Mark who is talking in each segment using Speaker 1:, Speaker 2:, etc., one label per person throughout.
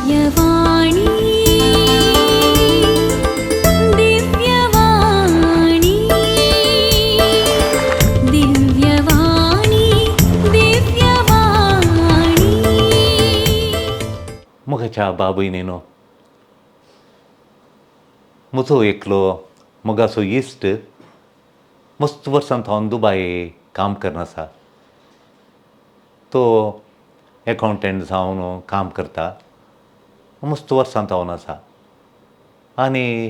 Speaker 1: दिव्यवाणी दिव्यवाणी दिव्यवाणी दिव्यवाणी.
Speaker 2: मोगाच्या बाबयनीनो, म्हजो एकलो मोगाचो इश्ट मस्त वर्सां थावन दुबाय काम करना आसा. तो एकावंटंट जावन काम करता, मस्त वर्सां थावन आसा आनी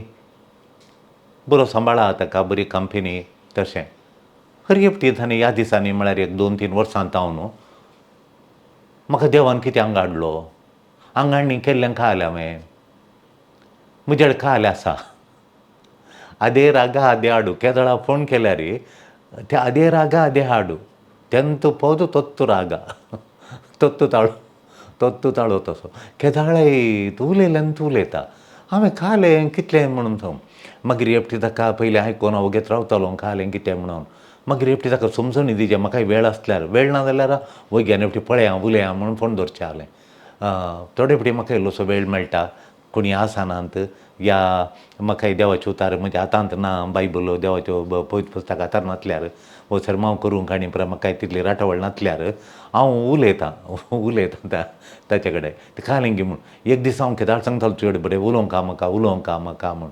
Speaker 2: बरो सांबाळा ताका, बरी कंपनी. तशें हर एकटी आनी ह्या दिसांनी म्हळ्यार एक 2-3 वर्सां थावन म्हाका देवान कितें हांगा हाडलो, हांगा आनी केल्लें खालें हांवें, म्हजे कडेन खालें आसा. आदे रागा आदे हाडू केदळा फोन केल्यार ते आदे रागा आदे हाडू तेंत पोद तोत्तु रागा तोत्तु ताळो तोत्तु ताळो तसो केदाळाय तूं उलयल्यान तूं उलयता. हांवें खालें कितलें म्हणून सांग. मागीर एकटी ताका पयलीं आयकोन हांव वगेत रावतालो खालें कितें म्हणून. मागीर एकटी ताका समजणी दिवचें म्हाका वेळ आसल्यार, वेळ ना जाल्यार वग्यान एकटी पळया उलया म्हणून फोन दवरचें आहलें. थोडे फावटी म्हाका इल्लोसो वेळ मेळटा, कोणी आसनात या म्हाका देवाच्यो उतार म्हज्या हातांत ना, बायबल देवाच्यो पवित्र पुस्तक हातार नासल्यार वो सरमांव करूंक आनी पुराय म्हाका तितली राटावळ नासल्यार हांव उलयतां उलयतां ताचे कडेन तें खालें म्हूण. एक दीस हांव केदाळ सांगतालो तुजे कडेन बरें उलोवंक आहा म्हाका, उलोवंक आहा म्हाका म्हूण.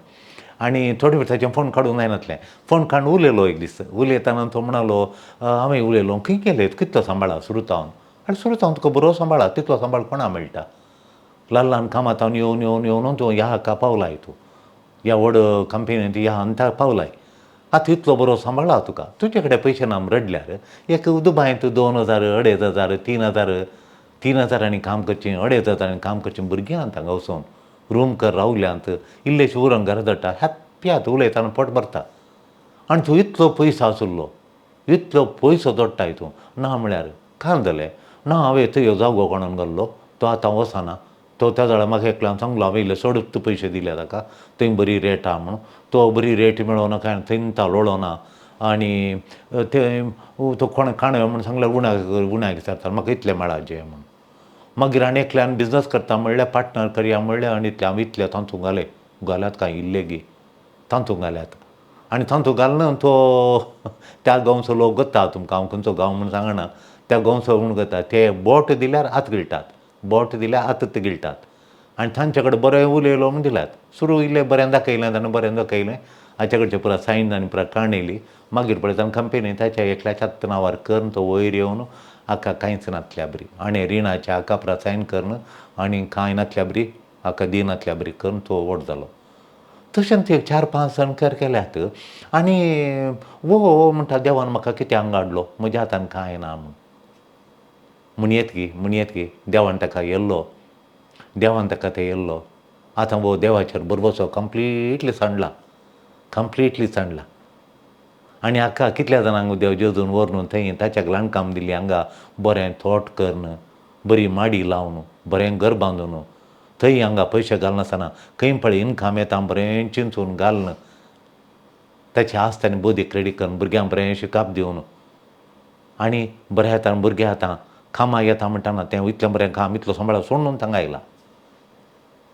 Speaker 2: आनी थोडे फावटी ताचें फोन काडूंक जायनासलें. फोन काडून उलयलो एक दीस. उलयतना तो म्हणालो हांवें उलयलो खंय गेले कितलो सांबाळा सुरू जावन. आनी सुरू जावन तुका बरो सांबाळा, तितलो सांबाळ कोणा मेळटा. ल्हान ल्हान कामांत येवन येवन येवन तूं ह्या हाका पावलाय, तूं ह्या व्हड कंपनींत ह्या हंताक पावलाय. आतां इतलो बरो सांबाळा तुका, तुजे कडेन पयशे ना रडल्यार एक दुबायंत 2000 2500 3000 3 हजारांनी काम करचीं, 2500 काम करचीं भुरगीं आहात हांगा वचून रूम कर रावल्यांत, इल्लेशें उरोंक घरा धाडटा, हॅप्पी आहा उलयतना पोट भरता. आनी तूं इतलो पयसो आशिल्लो, इतलो पयसो जोडटाय तूं, ना म्हळ्यार कांय जालें ना. हांवें थंय जागो कोणान घाल्लो तो आतां वचना, तो त्या जाल्यार म्हाका एकल्यान सांगलो हांवें इल्ले चडूच पयशे दिले ताका, थंय बरी रेट आहा म्हणून. तो बरी रेट मेळना काय थंय लोळना आनी ते तो कोण काणयो म्हूण सांगल्यार उणाक उणाक विचारता म्हाका इतले मेळाचे म्हूण. मागीर आनी एकल्यान बिजनस करता म्हणल्यार पार्टनर करया म्हणल्यार आनी इतले हांव इतले तांतू घाले घाल्यात कांय इल्ले गी तांतू घाल्यात. आनी तांतू घालना तो त्या गांवचो लोक गता, तुमकां हांव खंयचो गांव म्हूण सांगना, त्या गांवचो म्हूण गता ते बोट दिल्यार आत गिळटात, बोट दिल्यार आत गिळटात. आनी तांचे कडेन बरें उलयलो म्हूण दिल्यात सुरू इल्लें बरें दाखयलें ताणें, बरें दाखयलें हाचे कडचें पुरा सायन आनी पुरा काण येयली. मागीर पळयता कंपनी ताच्या एकल्याच्याच नांवार करून तो वयर येवन हाका कांयच नासल्या बरी आनी रिणाच्या हाका पुरा सायन करून आनी कांय नासल्या बरी हाका दिनासल्या बरी करून तो व्हड जालो. तशेंच एक 4-5 जाण कर केल्यात. आनी वो म्हणटा देवान म्हाका कितें हांगा हाडलो, म्हज्या हातान कांय ना म्हूण. म्हणयेत गी म्हणयेत गी देवान ताका येल्लो, देवान ताका ते येल्लो. आतां वो देवाचेर बरोबरचो कंप्लिटली सांडला, कंप्लिटली सांडला. आनी हाका कितल्या जाणांक देव जेजून व्हरून थंय ताच्याक ल्हान काम दिली, हांगा बरें थोट करून बरी माडी लावन बरें घर बांदून थंय हांगा पयशे घालनासतना खंय पळय इनकम येता बरें चिंतून घालून ताची आस्त आनी बोदी क्रेडीट करून भुरग्यांक बरें शिकाप दिवन आनी बरें आतां भुरगे आतां कामाक येता म्हणटाना तें इतलें बरें काम इतलो सांबाळ सोडून थांगा आयला.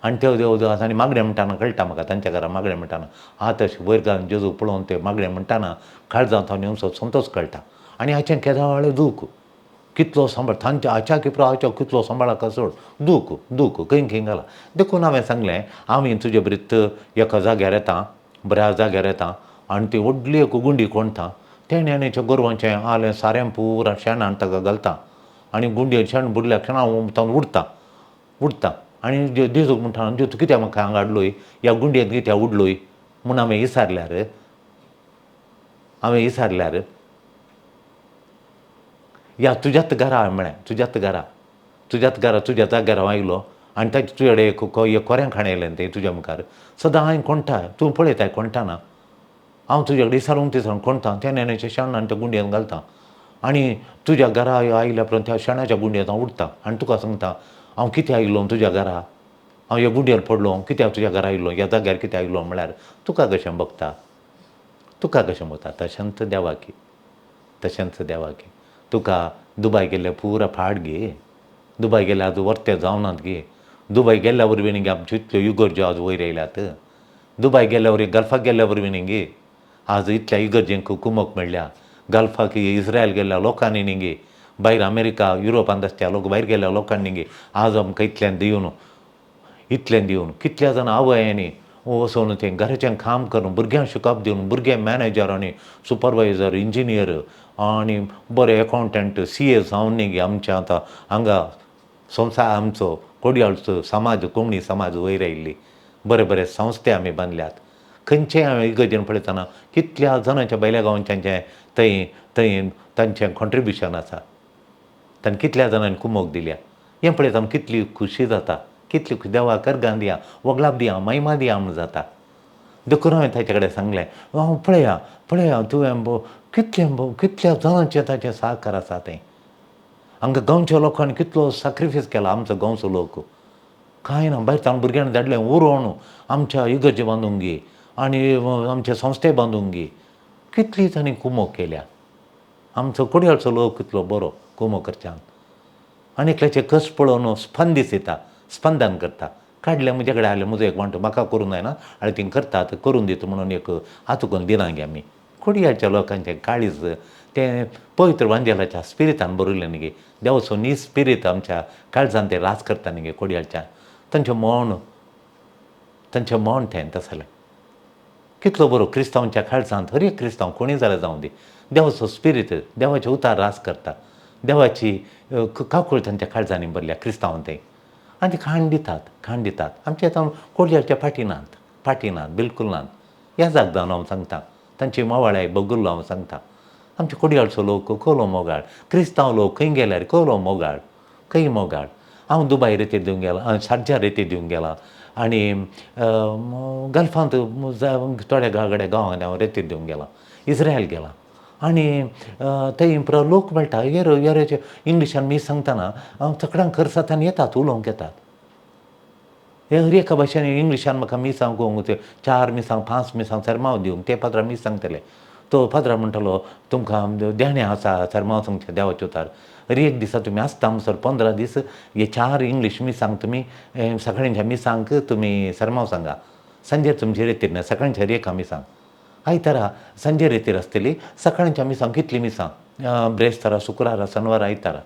Speaker 2: आनी देव देव देव आनी मागणें म्हणटाना कळटा म्हाका तांच्या घरा मागणें म्हणटाना हात अशें वयर घालून जेजू पळोवन ते मागणें म्हणटाना काळजांत येवचो संतोश कळटा. आनी हाचें केदाळ दूख कितलो सांबाळ तांच्या हाच्या किप्रो हाच्या कितलो सांबाळ चड दूख दूख खंय खंय घाला. देखून हांवें सांगलें आमी तुजे बरीत एका जाग्यार येता, बऱ्या जाग्यार येता आनी ती व्हडली एक गुंडी कोणता तेणें आनी गोरवांचें आलें सारें पुरा शेणान ताका घालता आनी गुंडयेन शेण बुडल्या शेणा तावन उडटा उडटा. आनी जेजूक म्हणटा जेजू कित्याक म्हाका हांगा हाडलोय, ह्या गुंडयेंत कित्याक उडलोय म्हूण हांवें विचारल्यार, हांवें विचारल्यार ह्या तुज्याच घरा म्हळें, तुज्याच घरा, तुज्याच घरा, तुज्या जाग्यार हांव आयलो आनी ताचे तुजे कडेन एक कोऱ्यां खाण येयलें तें तुज्या मुखार सदां हांवें कोणटा तूं पळयताय कोणटा ना हांव तुज्या कडेन विचारूंक तिसरूंक कोणता त्या नेण्याचें शेण आनी त्या गुंडयेन घालता आनी तुज्या घरा आयल्या उपरांत त्या शेणाच्या गुंडयेंत हांव उडटा आनी तुका सांगता हांव कित्याक आयलो तुज्या घरा, हांव ह्या गुंडयेर पडलो कित्याक तुज्या घरा आयलो, ह्या जाग्यार कित्याक आयलो म्हळ्यार तुका कशें भोगता, तुका कशें भोगता. तशेंच देवाकी, तशेंच देवाकी तुका दुबाय गेल्ले पुरा फाट गे, दुबाय गेल्यार आजून वर्ते जावनात गे, दुबय गेल्ल्या वरवीं न्ही आमच्यो इतल्यो इगर्ज्यो आज वयर येयल्यात. दुबय गेल्ल्या वरवीं, गल्फाक गेल्ल्या वरवीं न्ही आज इतल्या इगर्जेंक कुमक मेळ्ळ्या. गल्फाक इस्रायल गेल्ल्या लोकांनी न्ही, भायर अमेरिका युरोपांत आसच्या लोक भायर गेल्ल्या लोकांनी न्ही आज आमकां इतल्यान दिवन, इतलें दिवन कितल्या जाणां आवयांनी वचून तें घराचें काम करून भुरग्यांक शिकप दिवन भुरगे मॅनेजर आनी सुपरवायजर, इंजिनियर आनी बरे एकावंटंट, सी ए जावन न्ही आमच्या आतां हांगा संवसार आमचो कोडयाळचो समाज, कोंकणी समाज वयर आयिल्ली. बरे बरे संस्थे आमी बांदल्यात. खंयचेय हांवें इगर्जेन पळयतना कितल्या जाणांच्या भायल्या गांवच्यांचें थंय थंय तांचें कॉन्ट्रिब्युशन आसा, तांणी कितल्या जाणांनी कुमोक दिल्या. हें पळयता आमकां कितली खुशी जाता, कितली खुशी. देवा करगां दिया, वगलाप दिया, महिमा दिया म्हूण जाता. देखून हांवें ताचे कडेन सांगलें, हांव पळया पळया तुवें कितलें कितल्या जाणांचें ताचें सहकार आसा तें. हांगा गांवच्या लोकांनी कितलो सॅक्रिफायस केला. आमचो गांवचो लोक कांय ना, भायर ताण भुरग्यांनी धाडलें उरोवन आमच्या इगर्जे बांदूंक गे आनी आमचे संस्थे बांदूंक गे. कितली तांणी कुमोक केल्या. आमचो कोडयाळचो लोक कितलो बरो कुमोक करच्यान. आनी एकल्याचे कश्ट पळोवन स्पंदीस येता, स्पंदन करता. काडलें म्हजे कडेन आयलें, म्हजो एक वांटो म्हाका करूंक जायना आनी थिंग करतात करून दिता म्हणून एक हात करून दिना गे आमी. कोडयाळच्या लोकांचें काळीज तें पवित्र वांजेलाच्या स्पिरितान बरयलें न्ही गे. देवाचो नी स्पिरीत आमच्या काळजान तें राज करता न्ही गे कोडयाळच्या. तांचें मौन, तांचें मौन तें तसलें कितलो बरो. क्रिस्तांवच्या काळजांत हर एक क्रिस्तांव कोणीय जाल्यार जावं दी, देवाचो स्पिरीत, देवाचें उतार राज करता, देवाची काकूळ तांच्या काळजांनी भरल्या क्रिस्तांवान तें. आनी ते खाण दितात, खाण दितात. आमचे आतां कोडयाळच्या फाटीं नात, फाटीं नात, बिलकूल नात. ह्या जाग जावन हांव सांगता, तांची मोवाळाय बगुल्लो हांव सांगता. आमचे कोडयाळचो लोक कोलो मोगाळ, क्रिस्तांव लोक खंय गेल्यार कोलो मोगाळ, खंय मोगाळ. हांव दुबाय रेती दिवंक गेलां, शारजा रेती दिवंक गेलां आनी गल्फांत थोड्या कडेन गांवांनी हांव रेती दिवंक गेलां, इस्रायल गेलां. आनी थंय लोक मेळटा, येर येरेचे इंग्लिशान मीस सांगतना हांव तकडांक खर्च आनी येतात, उलोवंक येतात. हे हर एका भाशेन इंग्लिशान म्हाका मिसांव करूंक 4 मिसांव 5 मिसांव सरमाव दिवंक ते पाद्रा मीस सांगतले. तो पाद्रा म्हणटलो तुमकां देणें आसा सरमाव सांगचें देवाचें उतार. हर एक दिसा तुमी आसता म्हणसर 15 दीस हे 4 इंग्लीश मिसांक तुमी सकाळींच्या मिसांक तुमी सरमाव सांगा. सांजेर तुमची रेतीर ना, सकाळच्या हर एका मिसांक. आयतारा सांजेर रेतीर आसतली, सकाळच्या मिसांक कितलीं मिसां, ब्रेस्तारा, शुक्रारा, शनवारा, आयतारा,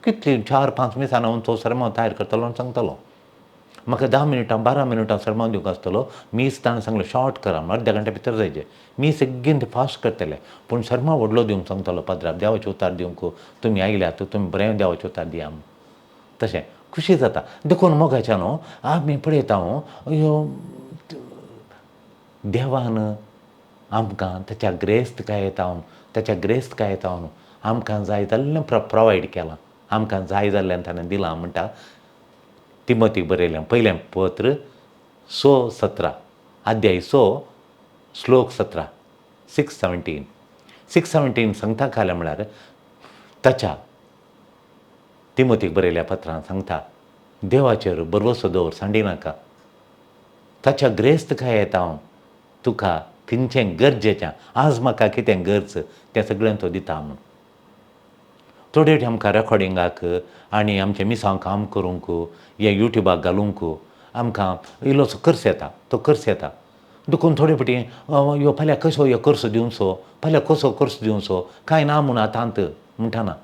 Speaker 2: कितलीं 4-5 मिसां हांव तो सरमाव तयार करतलो आनी सांगतलो. म्हाका 10 मिनटां 12 मिनटां सरमाव दिवंक आसतलो. मीस ताणें सांगलें शॉर्ट करा, अर्द्या घंट्या भितर जायचें. मीस बेगीन ते फास्ट करतले, पूण सरमाव व्हडलो दिवंक सांगतलो पाद्राक, देवाचें उतार दिवंक तुमी आयल्यात, तुमी बरें देवाचें उतार दिया म्हूण. तशें खुशी जाता. देखून मोगाच्या न्हू आमी पळयता ह्यो देवान आमकां ताच्या ग्रेस्तकायेत हांव, ताच्या ग्रेस्तकायेत हांव आमकां जाय जाल्लें प्रोवायड केलां, आमकां जाय जाल्लें ताणें दिलां म्हणटा. तिमोतीक बरयलें पयलें पत्र 6:17, अध्याय 6 श्लोक 17, 6:17. 6:17 सांगता खालें म्हळ्यार ताच्या तिमोतीक बरयल्या पत्रान सांगता देवाचेर भरवसो दवर, सांडी नाका. ताच्या ग्रेस्तकायेत हांव तुका खंयचें गरजेचें, आज म्हाका कितें गरज तें सगळें तो दिता म्हूण. थोडे फावटी आमकां रेकॉर्डिंगाक आनी आमचें मिसांव काम करूंक, हें युट्यूबाक घालूंक आमकां इल्लोसो खर्च येता, तो खर्च येता. देखून थोडे फावटी ह्यो फाल्यां कसो ह्यो खर्च दिवचो, फाल्यां कसो खर्च दिवचो, कांय ना म्हूण आतांत म्हणटाना.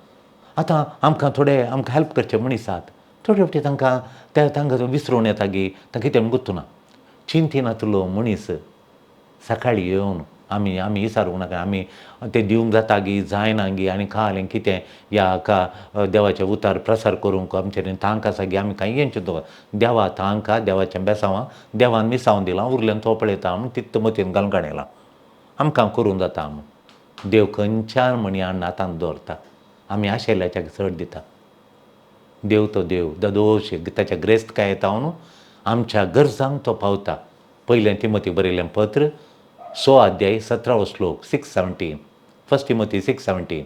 Speaker 2: आतां आमकां थोडे आमकां हेल्प करचे मनीस आसात, थोडे फावटी तांकां ते तांकां विसरून येता गी, तांकां कितें गुत्तू ना. चिंतिनातलो मनीस सकाळीं येवन आमी आमी विचारूंक नाका, आमी तें दिवंक जाता गी जायना गी आनी कालें कितें ह्या का देवाचें उतार प्रसार करूंक आमचे तांक आसा गी, आमी कांय चिंतूंक देवा तांक देवाचें बेसांव देवान मिसांव दिलां, उरलें तो पळयता म्हूण तित्त मतीन घालून काडयलां. आमकां करूंक जाता म्हूण देव खंयच्यान म्हणी हाडून हातांत दवरता, आमी आशिल्ल्याच्या चड दिता. देव तो देव ददोश ताच्या ग्रेस्तकायेत हांव आमच्या गरजांक तो पावता. पयलें तिमोती बरयलें पत्र 6 अध्याय 17 श्लोक 6:17, फर्स्ट तिमोती 6:17.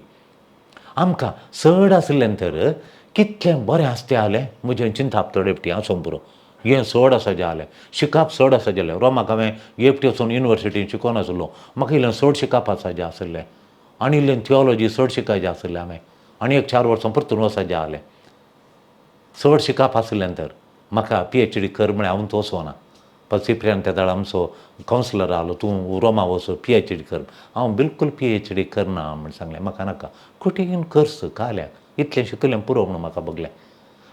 Speaker 2: आमकां चड आसलें तर कितलें बरें आसतें जालें म्हजें चिंताप थोडे फावटी आसूंक पुरो. हें चड आसा जालें, शिकप चड आसा जालें. रोमाक हांवें एकटी वचून युनिवर्सिटीन शिकोन आसलो, म्हाका इल्लें चड शिकप आसा जें आसलें आनी इल्लें थियोलॉजी चड शिकायचें आसलें हांवें, आनी एक 4 वर्सां परतून वचपाचें जालें. चड शिकप आसलें तर म्हाका पीएचडी कर म्हळ्यार हांव तो वचोना. पर सिप्रियान त्या वेळार आमचो कावन्सिलर आहलो, तूं रोमा वचो पीएचडी कर. हांव बिलकूल पीएचडी करना म्हण सांगलें, म्हाका नाका. कठीण कर्स काल्याक इतलें शिकलें पुरो म्हणून म्हाका भोगलें.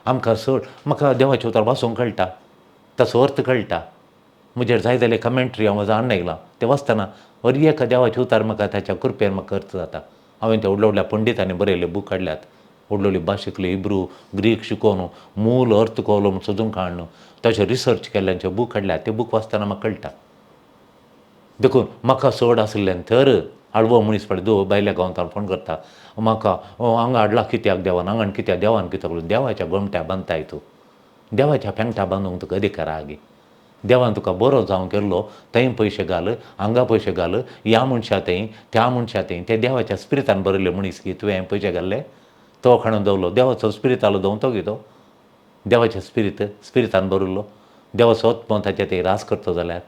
Speaker 2: आमकां चड म्हाका देवाचें उतर वाचूंक कळटा, ताचो अर्थ कळटा. म्हजेर जाय जाल्यार कमेंट्री हांव जाण आयलां तें वाचतना हर एका देवाचें उतर म्हाका ताच्या कृपेन म्हाका अर्थ जाता. हांवें त्या व्हडल्या व्हडल्या पंडितांनी बरयल्ले बूक काडल्यात, व्हडली व्हडली भास शिकली, हिब्रू ग्रीक शिकोवन मूल अर्थ कळलो म्हूण सोदून काडून ताचेर रिसर्च केल्ल्यांचे बूक काडल्यात. ते बूक वाचतना म्हाका कळटा. देखून म्हाका चड आशिल्ल्यान तर हाडवो मनीस पळय दो भायल्या गांवांत फोन करता म्हाका, हांगा हाडला कित्याक देवान, हांगा कित्याक देवान कित्याक? देवाच्या गोमट्या बांदताय तूं, देवाच्या पेंगटा बांदूंक तुका अधिकार आहा गे. देवान तुका बरो जावंक केल्लो, थंय पयशे घाल, हांगा पयशे घाल, ह्या मनशा थंय त्या मनशा थंय. ते देवाच्या स्पिरितान बरयल्ले मनीस की तुवें पयशे घाल्ले, तो खाणून दवरलो. देवाचो स्पिरीत आलो दवरतो गी तो देवाच्या स्पिरितान बरयल्लो. देवाचो आत्मो ताच्या थंय रास करतो जाल्यार,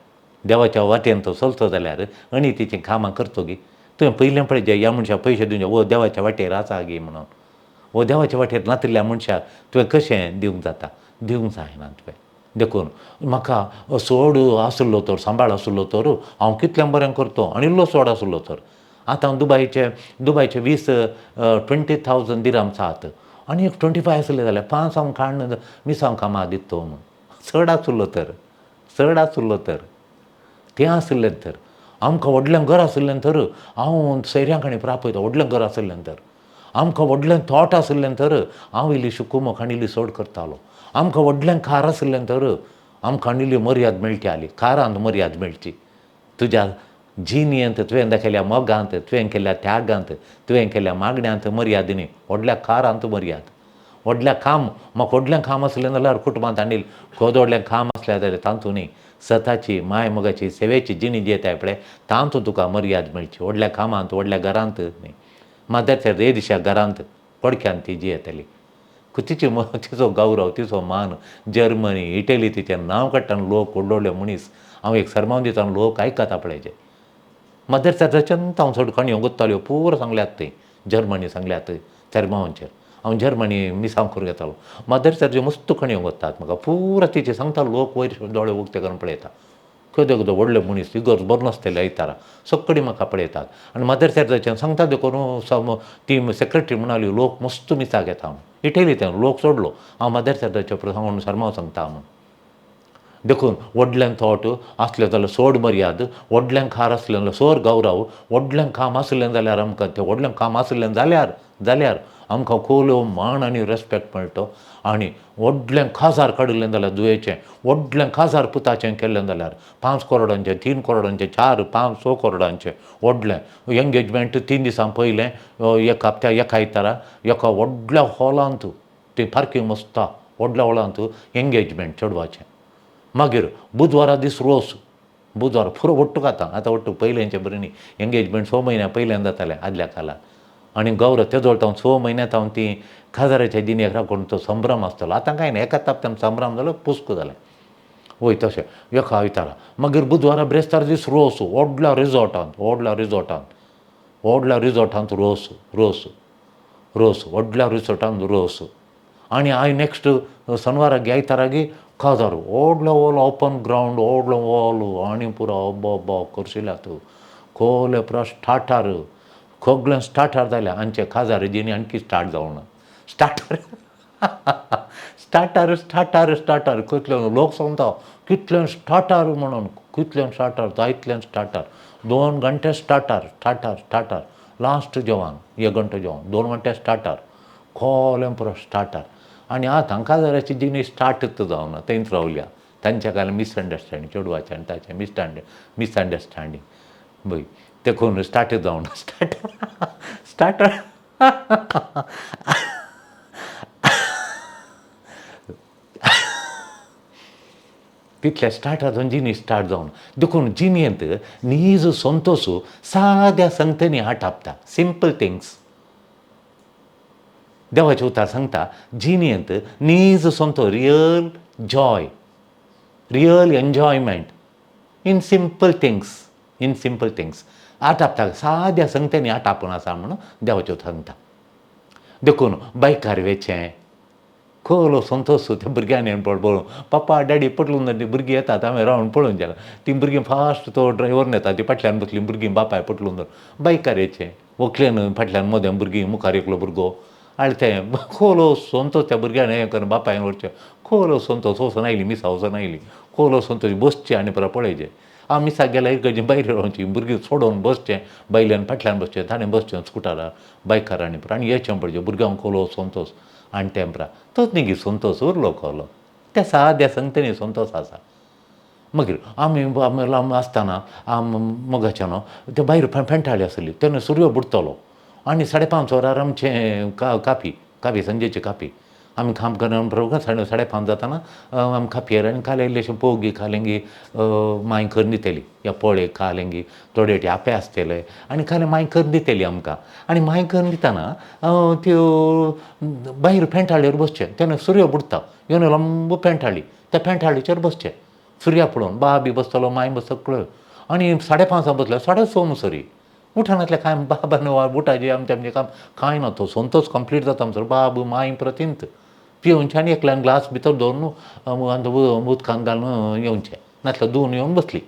Speaker 2: देवाच्या वाटेन तो चलतो जाल्यार आनी तिचीं कामां करतो गी. तुवें पयलें पळय जे ह्या मनशाक पयशे दिवचे, वो देवाच्या वाटेर आसा गी म्हणून. वो देवाच्या वाटेर नातिल्ल्या मनशाक तुवें कशें दिवंक जाता? दिवंक जायना तुवें. देखून म्हाका चड आसलो तर, सांबाळ आसलो तर हांव कितलें बरें करतो, आनी इल्लो चड आसलो तर. आतां हांव दुबायचे 20,000 दिराम्स आहात आनी एक 25 आसले जाल्यार 5 हांव काडून मिसांव कामां दितो म्हूण. चड आसलो तर, चड आसलो तर, तें आसलें तर. आमकां व्हडलें घर आसलें तर हांव सैऱ्यां कडेन प्रापयता. व्हडलें घर आसलें तर, आमकां व्हडलें थोट आसलें तर हांव इल्ली शुकुमक आनी इल्ली चड करतालो. आमकां व्हडलें कार आसलें तर आमकां आनी इल्ली मर्याद मेळटी आसली. कारांत मर्याद मेळची. तुज्या जिणेंत तुवें दाखयल्या मोगांत, तुवें केल्ल्या त्यागांत, तुवें केल्ल्या मागण्यांत मर्याद न्ही, व्हडल्या कारांत मर्याद. व्हडल्या काम, म्हाका व्हडलें काम आसलें जाल्यार कुटुंबांत आनी केदो व्हडलें काम आसलें जाल्यार तातूंत न्ही, सताची माय मोगाची सेवेची जिणी जी येताय पळय तातूंत तुका मर्याद मेळची. व्हडल्या कामांत, व्हडल्या घरांत न्ही. मदर तेरेजा हे दिशा घरांत पडक्यान ती जी येताली, तिची तिचो गौरव, तिचो मान जर्मनी इटली तिचें नांव काडटा लोक, व्हडले व्हडले मनीस. हांव एक सरमांव दिता लोक आयकता पळय. मदर तेरेजाच्यान हांव चड काणयो गोत्ताल्यो पुरो सांगल्यात थंय जर्मनी सांगल्यात सरमांवांचेर. हांव जर्मनी मिसांव करूंक येतालो. मदर तेरेजा मस्त काणयो गोत्तात म्हाका पुरो तिचें सांगता. लोक वयर दोळे उक्ते करून पळयता. केदो केदो व्हडले मनीस इगर्ज बरो नासतले आयतारा सगळीं म्हाका पळयतात. आनी मदर तेरेजाच्यान सांगता देखून ती सेक्रेटरी म्हणाली लोक मस्त मिसाक येता म्हूण. इटली तें लोक सोडलो, हांव मदर तेरेजाच्या सांगून सरमांव सांगता म्हूण. देखून व्हडलें थोट आसलें जाल्यार चड मर्याद, व्हडलें खार आसलें जाल्यार चड गौरव, व्हडलें काम आसलें जाल्यार आमकां तें व्हडलें काम आसलें जाल्यार जाल्यार आमकां खोलो मान आनी रेस्पेक्ट मेळटो. आनी व्हडलें खाजार काडिल्लें जाल्यार दुयेचें, व्हडलें खाजार पुताचें केल्लें जाल्यार 5 करोडांचें, 3 करोडांचें, 4, 5, 6 करोडांचें व्हडलें एंगेजमेंट 3 दिसां पयलें एक हप्त्या एका आयतारा एका व्हडल्या हॉलांत, ती पार्किंग मस्त व्हडल्या हॉलांत एंगेजमेंट चेडवाचें. मागीर बुधवारा दीस रोस, बुधवार पुरो ಒಟ್ಟು आतां आतां ಒಟ್ಟು पयलेंचे बरें न्ही. एंगेजमेंट 6 म्हयन्या पयल्यान जातालें आदल्या काळार. आनी गौरव तेदोळ हांव 6 म्हयन्यांत हांव ती खाजाराच्या जिणेक राखून तो संभ्रम आसतालो. आतां कांय ना, एका तापत्यान संभ्रम जालो, पुस्क जालें. वय तशें एका आयतारा. मागीर बुधवारा ब्रेस्तार दीस रोस व्हडल्या रिजॉर्टांत, व्हडल्या रिजॉर्टांत, व्हडल्या रिजॉर्टांत रोस रोस रोस, व्हडल्या रिसॉर्टांत रोस. आनी हांवें नेक्स्ट शनवाराक आयताराक काजार व्हडलो हॉल, ओपन ग्रावंड, व्हडलो हॉल आनी पुरो अब्बा करशिल्यात खोले पुरो स्टार्टर, सगळें स्टार्टर जालें. आमचे काजार जिणी आणखी स्टार्ट जावना. स्टार्टर स्टार्टर स्टार्टर स्टार्टर कितले लोक सांगता कितले स्टार्टर म्हणून, कितले स्टार्टर, जायतले स्टार्टर. 2 घंटे स्टार्टर स्टार्टर स्टार्टर, लास्ट जेवण 1 घंटो जेवण, 2 घंटे स्टार्टर, खोलें पुरो स्टार्टर. आनी आतां काजाराची जिणी स्टार्टच जावना, थंयच रावल्या. तांच्या काल मिसअंडरस्टँडींग चेडवाचें आनी ताचें मिसअंडरस्टँडींग बय देखून स्टार्ट जावना. स्टार्टर स्टार्टर तितल्या स्टार्टर जावन जिणी स्टार्ट जावन. देखून जिणेंत नीज संतोश साद्या संगतेनी आटापता, सिंपल थिंग्स. देवाचें उतर सांगता जिणेंत नीज Santosh, real joy, real enjoyment in simple things, in simple things आटापता, साद्या संगतेनी आटापून आसा म्हणून देवाचें उतर सांगता. देखून बायकार वेचें, खोलो संतोश त्या भुरग्यांनी पळोवन पप्पा डॅडी पटलून ती भुरगीं येतात हांवें रावंड पळोवन जालें ती भुरगीं फास्ट तो ड्रायव्हर येता ती फाटल्यान बसली भुरगीं बापाय पटलून बायकार येचें व्हंकलेन फाटल्यान मदें भुरगीं मुखार एकलो भुरगो आनी तें खोलो संतोश त्या भुरग्यान हें करून बापायन व्हरचें खोलो संतोश वचून आयली मिसा वचून आयली खोलो संतोश बसचें आनी परत पळयचें हांव मिसाक गेल्यार इगर्जे भायर रावची भुरगीं सोडोवन बसचें बायल्यान फाटल्यान बसचें ताणें बसचें स्कुटरार बायकार आनी परत आनी येचें पळयचें भुरग्यांक खोलो संतोश आनी तेंपरा तोच न्ही संतोश उरलो खोलो त्या साद्या संगतेनी संतोश आसा. मागीर आमी आमी आसतना मोगाच्या न्हू ते भायर पेंटाळी आसली तेन्ना सुर्यो बुडटलो आनी 5:30 वरार आमचें काफी काफी संजेची काफी आमी काम करून बरोबर 5:30 जाताना आमी काफयेर आनी खालें इल्लेशें पोगी खालें मांय करून दितली या पोळे खालें थोडे आपे आसतले आनी खालें मांय करून दितली आमकां. आनी मांय करून दितना त्यो भायर पेंटाळेर बसचें तेन्ना सुर्यो बुडटा येवन लांब पेंटाळी त्या पेंटाळीचेर बसचें सुर्या पळोवन बा बी बसतलो मांय बस सगळ्यो आनी 5:30 बसलो 6:30 सरी उठनातलें कांय बाबा न्हू उठाचे आमचें आमचें काम कांय ना तो संतोश कंप्लीट जाता आमचो बाब मांय प्रतिंत पिवचें आनी एकल्यान ग्लास भितर दवरून उदकान घालून येवचें नासल्यार धुवन येवन बसली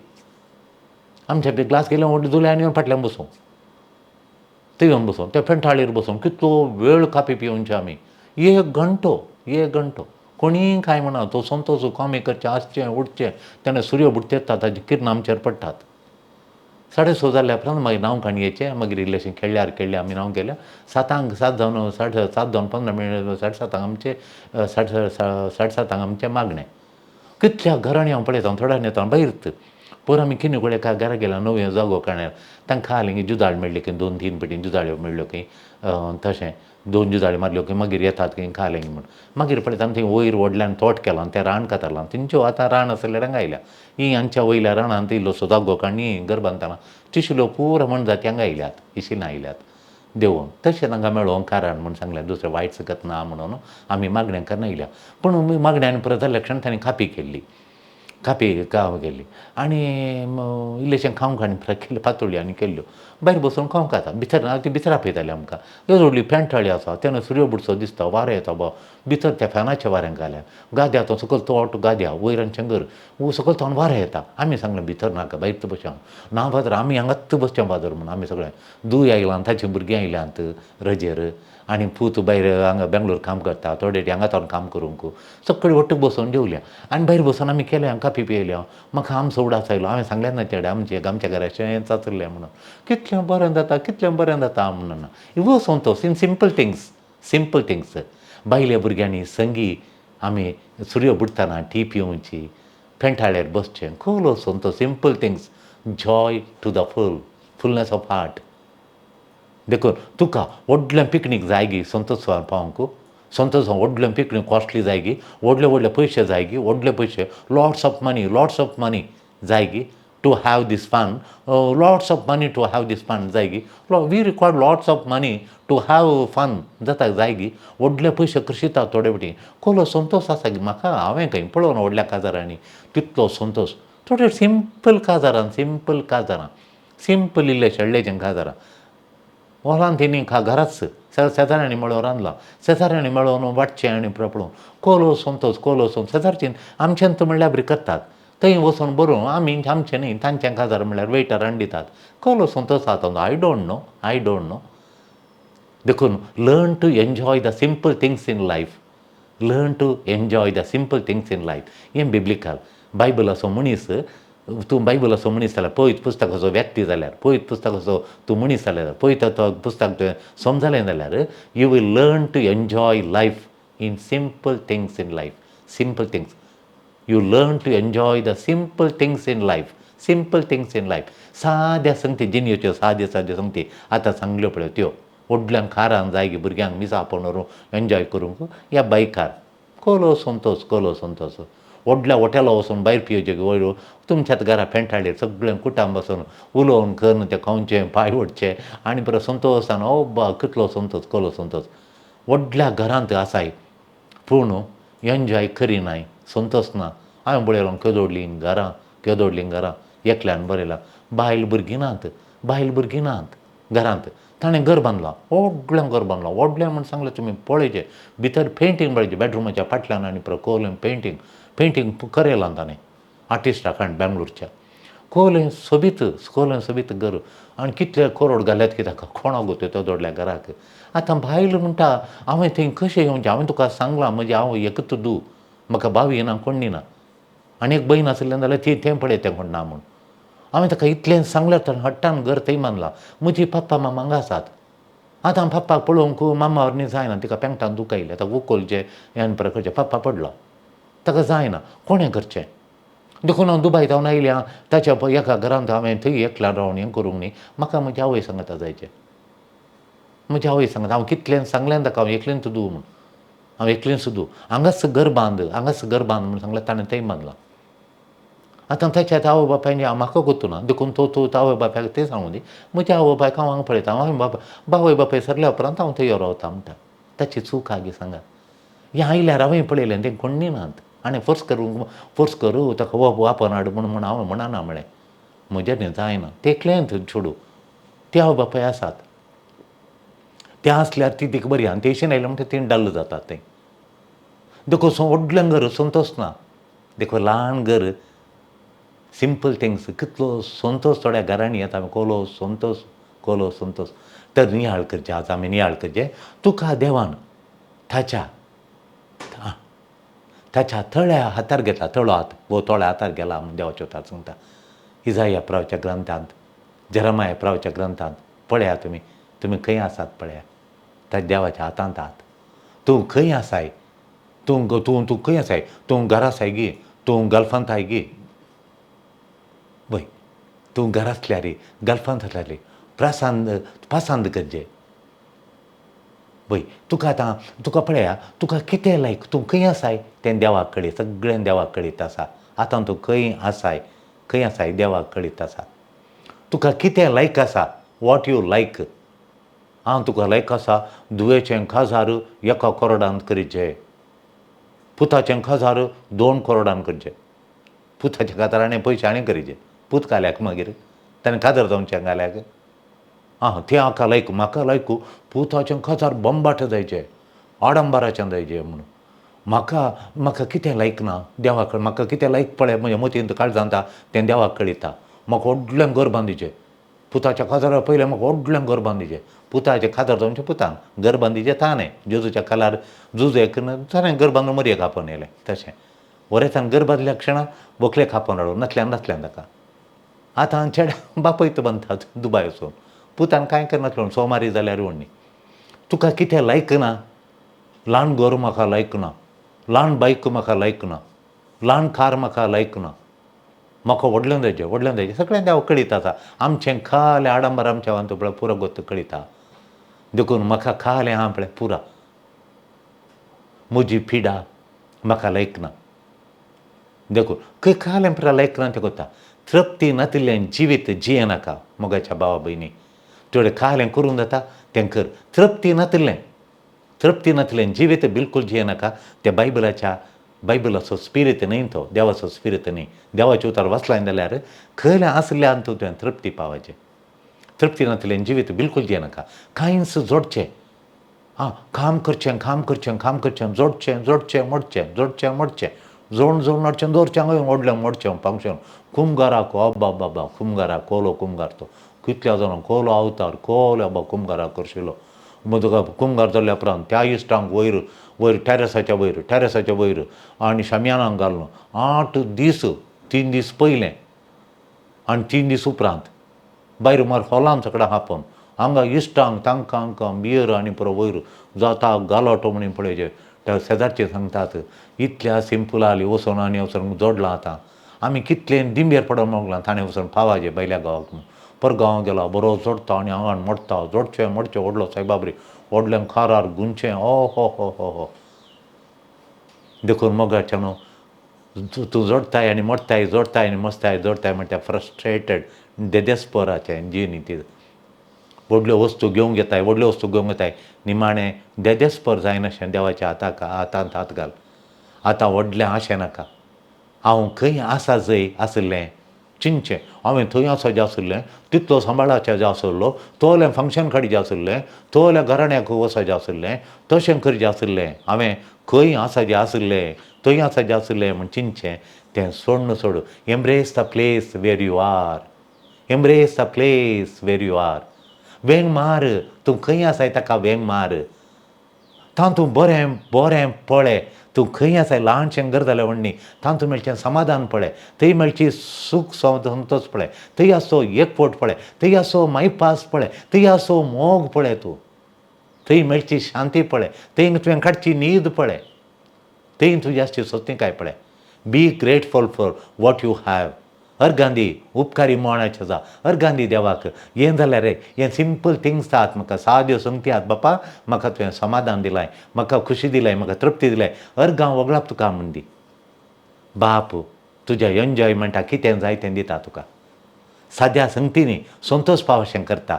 Speaker 2: आमच्या ग्लास गेले व्हडले धुले आनी येवन फाटल्यान बसूं थंय येवन बसून त्या पेंटाळेर बसून कितलो वेळ कापी पिवचे आमी 1 घंटो 1 घंटो कोणीय कांय म्हणा तो संतोश कामी करचें आसचें उठचें तेन्ना सुर्यो बुडतेता ताजी किरणां आमचेर पडटात. 6:30 जाल्या उपरांत मागीर न्हांवंक आनी येचें मागीर इल्लेशें खेळ्ळ्यार खेळ्ळें आमी न्हांवंक गेल्या 7 7 जावन 7:30 जावन 15 मिनट 7:30 आमचें 7:30 आमचें मागणें. कितल्या घरांनी हांव पळयता थोड्यान येता भायर पयर आमी कितें कडेन एका घरा गेल्या नव्यो जागो काडल्यार तांकां खालें जुजाळ मेळ्ळी खंय 2-3 पेटी जुजाळ्यो मेळ्ळ्यो खंय तशें 2 जुजाळ्यो मारल्यो खंय मागीर येतात खंय खालें म्हूण मागीर पळयता आमी थंय वयर व्हडल्यान तोट केलां तें रान कातरलां तेंच्यो आतां रान आसलें हांगा आयल्या ही आमच्या वयल्या रानांत इल्लोसो जागो काडून घर बांदतना तिसल्यो पुरो मनजाती हांगा आयल्यात इशिना आयल्यात देवून तशें तांकां मेळोंक कारण म्हूण सांगलें दुसरें वायट सकत ना म्हणून आमी मागणें करून आयल्या. पूण मागण्यान परत जाल्ल्या क्षण तांणी कापी केल्ली कापी काव केल्ली आनी इल्लेशें खावंक आनी केल्लें पातोळी आनी केल्ल्यो भायर बसून खावंक खाता भितर ती भितर आपयताली आमकां व्हडली पेंटाळी आसा तेन्ना सुर्यो बुडचो दिसता वारें येता बा भितर त्या फॅनाच्या वाऱ्यांक घाल्या गाद्या तो सकयल तोट गाद्या वयर आमचें घर सकयल तोंड वारें येता. आमी सांगलें भितर नाका भायर बसया ना फादर आमी हांगाच बसचें फादर म्हूण आमी सगळें दूय आयलां ताचीं भुरगीं आयल्यांत रजेर आनी पूत भायर हांगा बेंगलोर काम करता थोडे हांगा तावन काम करूंक सगळे वट्ट बसून जेवल्या आनी भायर बसून आमी केलें काफी पियेल्या. म्हाका आमचो उडास आयलो हांवें सांगलें ना तेडे आमचे आमच्या घराचें आसलें म्हणून कितलें बरें जाता कितलें बरें जाता म्हणून इवो Santosh in simple things simple things. बायल्या भुरग्यांनी संगी आमी सुर्यो बुडटना टी पिवची पेंटाळ्यार बसचें खोलो Santosh simple things joy to the full fullness of heart. देखून तुका व्हडलें पिकनीक जाय संतोश पावंक संतोष व्हडलें पिकनीक कॉस्टली जाय गी व्हडले व्हडले पयशे जाय गी व्हडले पयशे lots of money lots of money जाय गी to have this fun lots of money to have this fun जाय गी we required lots of money to have fun जाता जाय गी व्हडले पयशे कृशिता थोडे फावटी कोलो संतोश आसा गी म्हाका हांवें खंय पळोवन व्हडल्या काजारांनी तितलो संतोश थोडे सिंपल काजारान सिंपल काजारां सिंपल इल्ले शेळ्ळेचें काजारां वरान तेणी घराच शेजाऱ्यांनी मेळोवन रांदलां शेजाऱ्यांनी मेळोवन वांटचें आनी पळोवन कोलो संतोश कोलो संतोश शेजारचीं आमच्यान म्हणल्यार बरी करतात थंय वचून बरोवन आमी आमचें न्ही तांचें काजार म्हणल्यार वेटरान दितात कोलो संतोश आतां I don't know I don't know. देखून learn to enjoy the simple things in life learn to enjoy the simple things in life. हें बिब्लिकल बायबलाचो मनीस तूं बायबलाचो मनीस जाल्यार पवित्र पुस्तकाचो व्यक्ती जाल्यार पवित्र पुस्तकाचो तूं मनीस जाल्यार पवित्र तो पुस्तक तुवें समजलें जाल्यार you will learn to enjoy life in simple things in life simple things you learn to enjoy the simple things in life simple things in life. साद्या संगती जिणेच्यो साद्यो साद्यो संगती आतां सांगल्यो पळय त्यो व्हडल्यांक कारान जाय गी भुरग्यांक मिसा आपोवन व्हरूंक एन्जॉय करूंक या बायकार कोलो संतोश कोलो संतोश व्हडल्या हॉटेला वचून भायर पिवचें वयर तुमच्याच घरा पेंटाळेर सगळें कुटाम बसून उलोवन करून तें खावचें पांय ओडचें आनी परत संतोशान ओ बा कितलो संतोश कोलो संतोश. व्हडल्या घरांत आसाय पूण एन्जॉय करिनाय संतोश ना. हांवें पळयलां केदोडलीं घरां केदोडलीं घरां एकल्यान बरयलां बायल भुरगीं नात बायल भुरगीं नात घरांत ताणें घर बांदलां, व्हडलें घर बांदलां. व्हडलें म्हण सांगलें तुमी पळयचें, भितर पेंटींग पळयचें, बेडरुमाच्या फाटल्यान आनी कोलें पेंटींग पेंटींग करयलां ताणें आर्टिस्टा कडल्यान बेंगलोरच्या. कोलें सोबीत, कोलें सोबीत घर. आनी कितले करोड घाल्यात कित्याक कोणाक गोत तो जोडल्या घराक. आतां बायल म्हणटा हांवें थंय कशें येवचें, हांवें तुका सांगलां म्हजें हांव एकूच धूव, म्हाका भावूय ना कोण्णी ना, आनी एक भयण आशिल्लें जाल्यार ती तें पळय तें कोण ना म्हूण. हांवें ताका इतलें सांगलें, तर हट्टान घर थंय बांदलां. म्हजी पप्पा मामा हांगा आसात. आतां पप्पाक पळोवंक मामा वरनी जायना, तिका पेंगटान दुखयलें, ताका उखलचें हें करचें, पप्पा पडलो, ताका जायना, कोणें करचें. देखून हांव दुबाय धांवन आयल्या ताच्या एका घरांत हांवें थंय एकल्यान रावन हें करूंक न्ही. म्हाका म्हजी आवय सांगता जायचें, म्हजी आवय सांगता हांव कितलें सांगलें ताका हांव एकलेंच धूव म्हूण, हांव एकलेंच धूव, हांगाच घर बांद, हांगाच घर बांद म्हूण सांगलें, ताणें थंय बांदलां. आतां ताच्या आवय बापायन म्हाका गोतू ना, देखून तो तूं आवय बापायक तें सांगूं दी, म्हज्या आवय बापायक हांव हांगा पळयता, हांव बावय बापाय सरल्या उपरांत हांव थंय रावता म्हणटा. ताची चूक आगी सांगा. हें आयल्यार हांवें पळयलें तें कोण्णी नात, आनी फोर्स करूंक फोर्स करूं ताका वापर हाड म्हूण म्हण हांवें म्हणना म्हळें म्हज्यान जायना, तें एकलेंच चेडूं, ते आवय बापाय आसात, ते आसल्यार ती तिका बरी आनी तेशीन आयलें म्हणटा ती डल्ल जातात तें. देखून व्हडलें घर संतोश ना, देखून ल्हान घर सिंपल थिंग्स कितलो संतोश थोड्या घरांनी येता, कोलो संतोश, कोलो संतोश. तर नियाळ करचें, आज आमी नियाळ करचें. तुका देवान ताच्या ताच्या तळ्या हातार घेतला, तळो हात वो तळ्या हातार गेला म्हूण देवाचें उतर सांगता. इजाया प्रावच्या ग्रंथांत, जेरमाया प्रावच्या ग्रंथांत पळया तुमी, तुमी खंय आसात पळया, त्या देवाच्या हातांत हात. तूं खंय आसाय, तूं तूं तूं खंय आसाय, तूं घरा आसाय गी, तूं गल्फांत आसाय गी, वय तूं घरा आसल्यार गल्फांत आसल्यार प्रसांद पसंद करचें. वय तुका आतां तुका पळया तुका कितें लायक, तूं खंय आसाय तें देवाक कळीत, सगळें देवाक कळीत आसा. आतां तूं खंय आसाय, खंय आसाय देवाक कळीत आसा. तुका कितें लायक आसा, what you लायक. हांव तुका लायक आसा धुवेचें काजार 1 करोडान करचें, पुताचें काजार 2 करोडान करचें, पुताच्या काजार आनी पयशे आनी करचे, पूत घाल्याक मागीर ताणें काजार जावचें घाल्याक. आं तें हाका लायक, म्हाका लायक पुताचें काजार बंबाट जायचें, आडंबराचें जायचें म्हणून. म्हाका म्हाका कितें लायक ना देवाक, म्हाका कितें लायक पळय म्हज्या मतींत काळजांत तें देवाक कळयता. म्हाका व्हडलें घर बांदिचें, पुताच्या काजारा पयलें म्हाका व्हडलें घर बांदिचें, पुताचें काजार जावचें पुतान, घर बांदिचें ताणें, जेजूच्या कालार जुजू एक ताणें घर बांदून मरयेक आपोवन येयलें. तशें वरेसान घर बांदल्या क्षणां व्हंकलेक आपोवन हाडूं नासल्यान नासल्यान ताका. आतां चेड्या बापूय तो बांदतात दुबाय वचून, पुतान कांय करनासलें, सोमारी जाल्यार व्हडली. तुका कितें लायक ना, ल्हान घर म्हाका लायक ना, ल्हान बायक म्हाका लायक ना, ल्हान कार म्हाका लायक ना, म्हाका व्हडलें जायचें, व्हडलें जायचें, सगळें देव कळीत आसा. आमचें खालें आडंबर आमच्या वांतो पळय पुरो गोत कळिता, देखून म्हाका खालें आहा पळय पुरा, म्हजी पिडा म्हाका लायक ना, देखून खंय खालें पुरा लायक ना तें कोत्ता. तृप्ती नातिल्लें जिवीत जियेनाका मोगाच्या भावा भयणी, थोडें खालें करूंक जाता तें कर, तृप्ती नातिल्लें, तृप्ती नातिल्लें जिवीत बिलकूल जियेनाका. तें बायबलाच्या बायबलाचो स्पिरीत न्हय तो, देवाचो स्पिरीत न्हय. देवाचें उतर वाचलें जाल्यार खंयलें आसल्यान तूं तुवें तृप्ती पावाचें. तृप्ती नातिल्लें जिवीत बिलकूल जियेनाका. कांयच जोडचें, आं काम करचें, काम करचें, काम करचें, जोडचें, जोडचें, मोडचें, जोडचें, मोडचें, जोड जोड मोडचें, दवरचें हांगा व्हडलें मोडचें फंक्शन कुमगाराक अब्बा बाबा कुमगाराक कोलो कुमगार तो कितल्या जाणां कोलो अवतार कोलो अब्बा कुमगाराक करशिलो. तुका कुमगार जाल्या उपरांत त्या इश्टांक वयर वयर टॅरसाच्या वयर, टॅरसाच्या वयर आनी शामियानाक घालून 8 दीस, 3 दीस पयलें आनी 3 दीस उपरांत भायर मार हॉलान सगळें आपोवन हांगा इश्टांक तांकां हांकां बियर आनी पुरो वयर जाता गालोटो म्हणून पळयचें. त्या शेजारचे सांगतात इतल्या सिंपल आली वचोन आनी वचोन जोडलां. आतां आमी कितलें दिंबेर पडोन मागलां ताणें वचोन पावाचें भायल्या गांवाक म्हूण. पर गांवां गेला बरो जोडटा आनी हांगा मोडटा, जोडचें मोडचें व्हडलो सायबाबरी व्हडलें कारार गुंचें ओ हो हो हो हो. देखून मोगाचें न्हू तूं जोडटाय आनी मोडटाय, जोडटाय आनी मोडटाय, जोडटाय म्हणटा फ्रस्ट्रेटेड देदेस्पोराचें जिणी ती. व्हडल्यो वस्तू घेवंक येताय, व्हडल्यो वस्तू घेवंक येताय, निमाणें देदेस्पोर जायनाशें देवाच्या हाताक हातांत हात घाल. आतां व्हडलें आशें नाका, हांव खंय आसा जंय आशिल्लें चिंतचें हांवें थंय आसा आशिल्लें तितलो सांबाळाचें जाय आशिल्लो तोलें फंक्शन काडीत आशिल्लें तोल्या घराण्याक वचपाचें आशिल्लें तशें करचें आशिल्लें हांवें खंय आसा जें आशिल्लें थंय आसा जें आशिल्लें म्हूण चिंतचें तें सोडून सोड. Embrace the place where you are, embrace the place where you are. वेंग मार, तूं खंय आसाय ताका वेंग मार, तातूंत बरें बरें पळय, तूं खंय आसाय ल्हानशें घर जाल्यार व्हडली तातूंत मेळचें समाधान पळय, थंय मेळची सूख संतोश पळय, थंय आसचो एकवट पळय, थंय आसचो मायपास पळय, थंय आसचो मोग पळय, तूं थंय मेळची शांती पळय, थंय तुवें काडची न्हीद पळय, थंय तुजी आसची सोंसणीकाय पळय. Be grateful for what you have. अर्गांदी उपकारी मोणाचें जा, अर्गांदी देवाक हें जाल्यार रे हें सिंपल थिंग्स आहात, म्हाका साद्यो संगती आहात बापा, म्हाका तुवें समाधान दिलाय, म्हाका खुशी दिलाय, म्हाका तृप्ती दिलाय, अर्गां वगळाप तुका म्हण दी. बाप तुज्या एन्जॉयमेंटाक कितें जाय तें दिता तुका, साद्या संगतींनी संतोश पावशें करता.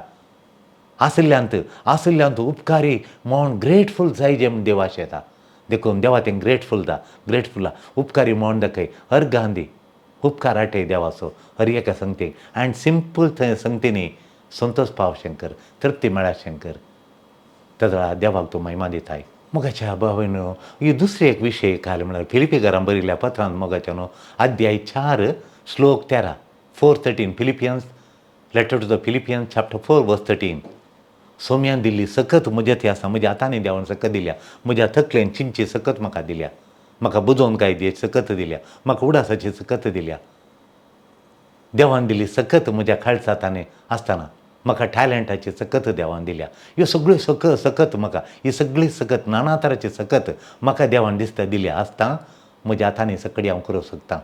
Speaker 2: आशिल्ल्यांत आशिल्ल्यांत उपकारी म्हण ग्रेटफूल जाय जें म्हण देवाचें येता, देखून देवा तें ग्रेटफूल दा, ग्रेटफूल दा, उपकारी म्हण दाखय, अर्गां दी, उपकार आटय देवाचो हर एका संगतीक आनी सिंपल थंय संगतींनी संतोश पावशें कर, तृप्ती मेळाशें कर, तेदळा देवाक तूं महिमा दिताय. मोगाच्या भावांनो, ही दुसरी एक विशय काल म्हळ्यार फिलिपी घरां बरयल्ल्या पत्रांत मोगाच्या न्हू अध्याय 4 श्लोक 13, 4:13, Philippians letter to the Philippians chapter 4 verse 13. सोम्यान दिल्ली सकत म्हज्या ती आसा, म्हज्या हातांनी देवान सकत दिल्या, म्हज्या तकलेन चिंतची सकत म्हाका दिल्या, म्हाका बुजोवन काय दी सकत दिल्या, म्हाका उडासाची सकत दिल्या. देवान दिल्ली सकत म्हज्या खालसातांनी आसतना म्हाका टॅलंटाची सकत देवान दिल्या. ह्यो सगळ्यो सकत म्हाका, ही सगळी सकत नाना तराची सकत म्हाका देवान दिसता दिल्या आसता म्हज्या हातांनी सकडी हांव करूंक शकता,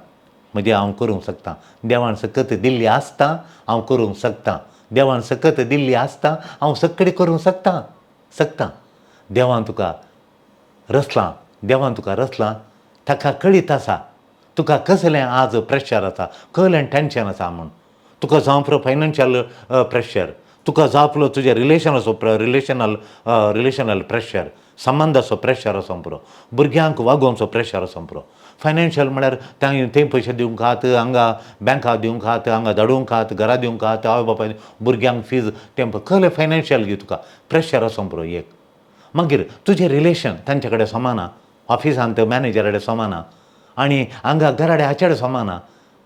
Speaker 2: म्हजें हांव करूंक शकता. देवान सकत दिल्ली आसता हांव करूंक शकता, देवान सकत दिल्ली आसता हांव सगळें करूंक शकता शकता. देवान तुका रचलां, देवान तुका रचलां, ताका कळीत आसा तुका कसलें आज प्रेशर आसा, कसलें टेंशन आसा म्हूण. तुका जावं पुरो फायनान्शियल प्रेशर, तुका जावं पुरो तुज्या रिलेशनाचो रिलेशनल प्रेशर, संबंदाचो प्रेशर आसूं पुरो, भुरग्यांक वागोवचो प्रेशर आसूं पुरो. फायनान्शियल म्हळ्यार थंय पयशे दिवंक आहात, हांगा बँका दिवंक आहात, हांगा धाडूंक आहात, घरा दिवंक आहात, आवय बापाय भुरग्यांक फीज, तें कसलें फायनान्शियल घे तुका प्रेशर आसूं पुरो एक. मागीर तुजें रिलेशन तांचे कडेन समाना, ऑफिसांत मॅनेजरा कडेन समाना आनी हांगा घरा कडेन हाचे कडेन समाना.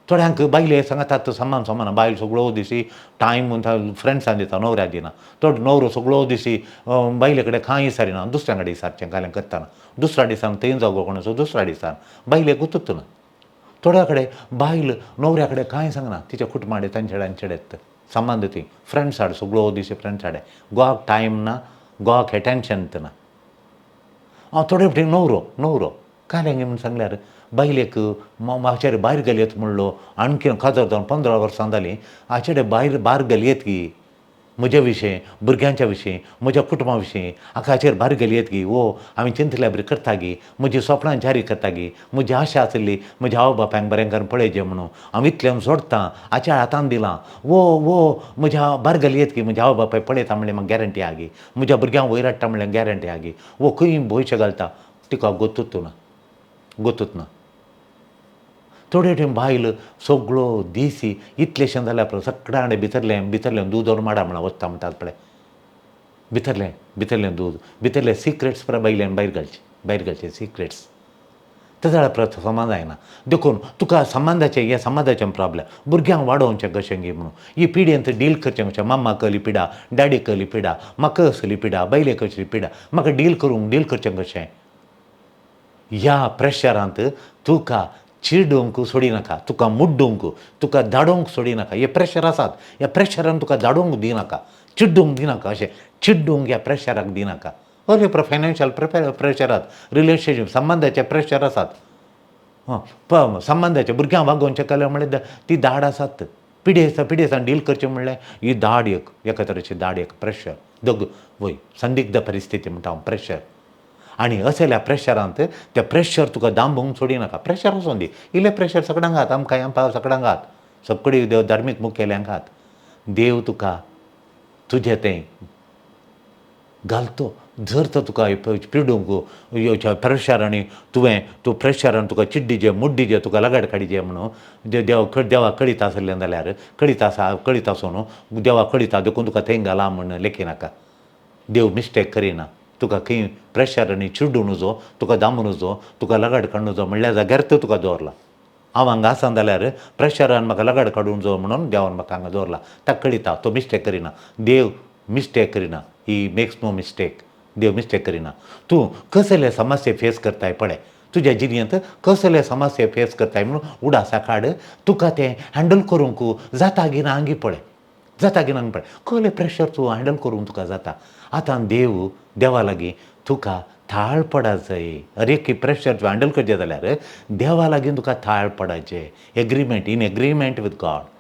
Speaker 2: थोड्यांक बायले सांगतात समान समाना, बायल सगळो दिसी टायम फ्रेंड्सान दिता, न्हवऱ्याक दिना. थोडो न्हवरो सगळो दिसी बायले कडेन कांय विचारिना, दुसऱ्या कडेन विचारचें काल्यां करतना, दुसऱ्या दिसान थंय जागो कोणाचो, दुसऱ्या दिसान बायलेक गुतूच ना. थोड्या कडेन बायल न्हवऱ्या कडेन कांय सांगना, तिच्या कुटुंबा कडेन तांचे कडेन हांचे कडेन संबंद ती फ्रेंड्स हाड सगळो दिसी फ्रेंड्स हाडे, गोवाक टायम ना, गोवाक एटेंशन ना. हांव थोडे फावटी न्हवरो न्हवरो काल्यां म्हूण सांगल्यार बायलेक म्हाजेर भायर गेलेत म्हणलो, आणखी काजार जावन 15 वर्सां जालीं हाचे भायर भार गेलेत की म्हज्या विशीं, भुरग्यांच्या विशीं, म्हज्या कुटुंबा विशीं हाका हाचेर भार गेलेत की ओ हांवें चिंतल्या बरी करता गी, म्हजी सपनां जारी करता गी, म्हजी आशा आसली म्हज्या आवय बापायक बरें करून पळयचें म्हणून हांव इतलें सोडटां, हाच्या हातान दिलां, वो वो म्हज्या भार गेलेत की म्हज्या आवय बापाय पळयता म्हणल्यार म्हाका गॅरंटी आहा गी, म्हज्या भुरग्यांक वयर हाडटा म्हणल्यार गॅरंटी आहा गी, वो खंय पयशे घालता तिका गोतूच ना, गोतूच ना. थोडे टायम बायल सगळो दीस इतलेशें जाल्यार पळय सगळ्या कडेन भितरलें भितरलें दूद व्हरून माडा म्हणा वचता म्हणटात पळय, भितरलें भितरलें दूद भितरले सिक्रेट्स पळय बायल्यान भायर घालचे, भायर घालचे सिक्रेट्स, ते जाल्यार परत समा जायना. देखून तुका संबंदाचें हें संबंदाचें प्रॉब्लेम, भुरग्यांक वाडोवचें कशें गी म्हणून ही पिड्येंत डील करचें कशें, मामा कहली पिडा, डॅडी कहली पिडा, म्हाका कसली पिडा, बायले कसली पिडा, म्हाका डील करूंक डील करचें कशें. ह्या प्रेशरांत तुका चिडूंक सोडिनाका, तुका मुड्डूंक, तुका धाडूंक सोडिनाका. हे प्रेशर आसात, ह्या प्रेशरान तुका धाडूंक दिनाका, चिड्डूंक दिनाका, अशें चिड्डूंक ह्या प्रेशराक दिनाका. अरे फायनान्शियल प्रेशर आसात, रिलेशनशीप संबंदाचे प्रेशर आसात, संबंदाचे भुरग्यांक वागोवचें केलें म्हणल्यार ती धाड आसात, पिडेस्तां पिडेस्तां डील करचें म्हणल्यार ही धाड एक एका तरेची धाड एक प्रेशर दग वय संदिग्ध परिस्थिती म्हणटा हांव प्रेशर. आनी असल्या प्रेशरांत तें प्रेशर तुका दांबूंक सोडिनाका. प्रेशर आसूं दी, इल्लें प्रेशर सगळ्यांक आहात, आमकां आमकां सगळ्यांक आहात, सगळी धार्मीक मुखेल्यांक आहात. देव तुका तुजें तें घालतो जर तर तुका पिडूंक प्रेशर आनी तुवें तूं प्रेशरान तुका चिड्डीजे मुड्डीजे, तुका लगाड काडीजे म्हणून देव देवाक कळीत आसलें जाल्यार, कळीत आसा, कळीत आसूं न्हू, देवाक कळीत देखून तुका थंय घाला म्हण लेखिनाका. देव मिस्टेक करिना. तुका खंय प्रेशर आनी चिड्डू नजो, तुका दामू नजो, तुका लगाड काडूं नजो म्हणल्यार जाग्यार तर तुका दवरला. हांव हांगा आसा जाल्यार प्रेशरान म्हाका लगाड काडूंक जाय म्हणून देवान म्हाका हांगा दवरला. ताका कळिता, तो मिस्टेक करिना. देव मिस्टेक करिना. He makes no mistake. देव मिस्टेक करिना. तूं कसले समस्या फेस करताय पळय, तुज्या जिणेंत कसले समस्या फेस करताय म्हणून उडासा काड. तुका तें हँडल करूंक जाता गी ना हांगी पळय, जाता की ना पळय. कसलें प्रेशर तूं हँडल करूंक तुका जाता. आतां देव देवा लागीं तुका थाळ पडा जाय. हर एक प्रेशर तूं हँडल करचें जाल्यार देवा लागीं तुका थाळ पडाचें. Agreement, in agreement with God.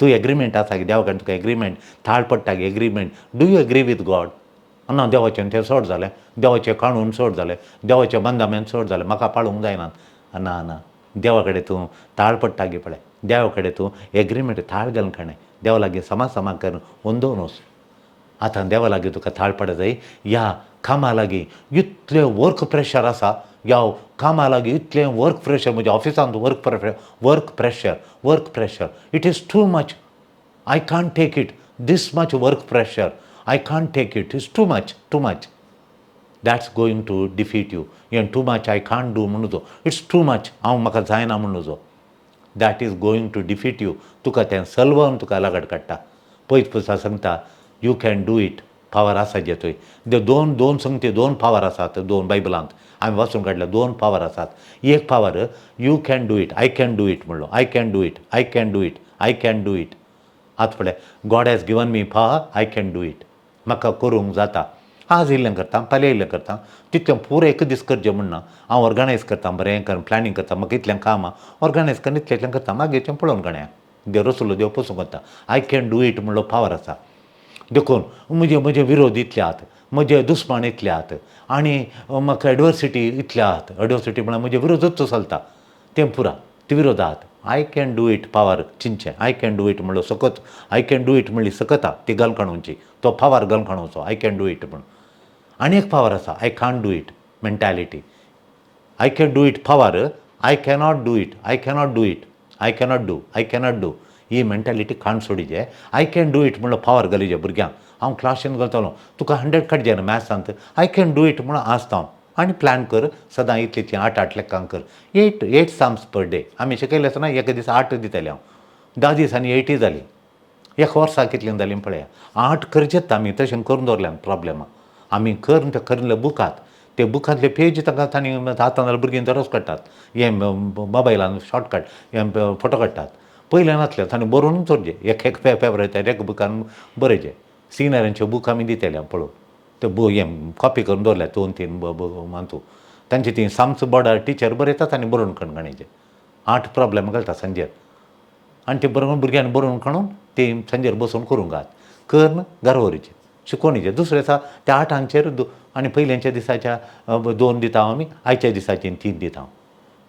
Speaker 2: तूं एग्रीमेंट आसा की देवा कडेन तुका एग्रीमेंट थाळ पडटा की agreement. Do you agree with God? ना, देवाचें तें चड जालें, देवाचें काणून चड जालें, देवाचें बंदामेन चड जालें, म्हाका पाळूंक जायना. ना ना, देवा कडेन तूं ताळ पडटा गी पळय. देवा कडेन तूं एग्रीमेंट थाळ घालून काणें देवा लागीं समा समा करून वंदोवन वच. आतां देवा लागीं तुका थाळ पडा जाय. ह्या कामा लागीं इतलें वर्क प्रेशर आसा, ह्या कामा लागीं इतलें वर्क प्रेशर, म्हज्या ऑफिसांत work pressure, work pressure, work pressure, it is too much, I can't take it, this much work pressure, I can't take it, is too much, too much. That's going to defeat you. हें too much, I can't do म्हणून जो, it's too much, हांव म्हाका जायना म्हणून जो, that is going to defeat you. तुका तें सलवन तुका लागड काडटा. पयस पयस सांगता, you can do it. Power आसा जे थंय ते दोन दोन संगती, दोन पावर आसात. दोन बायबलांत हांवें वाचून काडल्या, दोन पावर आसात. एक power, you can do it, I can do it म्हणलो. I can do it, I can do it, I can do it. आतां पळय, God has given me power, I can do it. म्हाका करूंक जाता. आज इल्लें करता, फाल्यां इल्लें करता, तितलें पुरो एक दीस करचें म्हणना. हांव ऑर्गनायज करता, बरें कर प्लॅनिंग करता. म्हाका इतलें काम आहा, ऑर्गनायज करून इतलें इतलें करता, मागीर पळोवन काडया. देव रसुलो देव पसून करता. I can do it म्हणलो पावर आसा. देखून म्हजे म्हजे विरोध इतले आहात, म्हजे दुस्मान इतले आहात आनी म्हाका एडवर्सिटी इतले आहात. एडवर्सिटी म्हळ्यार म्हजे विरोधूच चलता, तें पुरा ती विरोध आहात. I can do it power चिंतचें. I can do it म्हणलो सकत, I can do it म्हणली सकता ती घाल काडूची, तो पावर घाल काडूचो, I can do it म्हण. आनी एक पावर आसा, I can't do it mentality. I can do it power, I cannot do it, I cannot do it, I cannot do, I cannot do, he mentality काण सोडीचे. I can do it म्हणलो power घालीचे भुरग्यांक. हांव क्लासीन घालतलो, तुका 100 काडचे न्हू मॅथ्सांत, I can do it म्हणून आसता हांव. आनी प्लॅन कर सदां इतली इतली आठ आठ लेखांक कर, eight eight sums per day. आमी शिकयलें आसतना एका दिसा आठ दिताले हांव, 10 दिसांनी 80 जाली. एका वर्साक कितलीं जालीं पळया. आठ करचेच आमी तशें करून दवरल्या प्रॉब्लेमा. आमी करून ते करिल्ले बुकात, ते बुकांतले पेज तांकां तांणी आतां जाल्यार भुरगीं झेरोक्स काडटात, हें मोबायलान शॉर्टकट हें फोटो काडटात. पयलें नासलें, तांणी बरोवन दवरचें. एक एक पेपर येता, एक बुकान बरयचें. सिनियरांचे बूक आमी दिताले पळोवन, ते हें कॉपी करून दवरल्या दोन तीन मांतू तांची ती साम्स बोर्डार टिचर बरयतात आनी बरोवन कणकणीचे आठ प्रॉब्लेम घालता सांजेर. आनी ते बरोवन भुरग्यांनी बरोवन काडून ती सांजेर बसून करूंक घात करून घरा व्हरचें, शिकोवणीचें. दुसरे दिसा त्या आठांचेर आनी पयल्यांच्या दिसाच्या दोन दिता हांव आमी, आयच्या दिसाची तीन दिता हांव.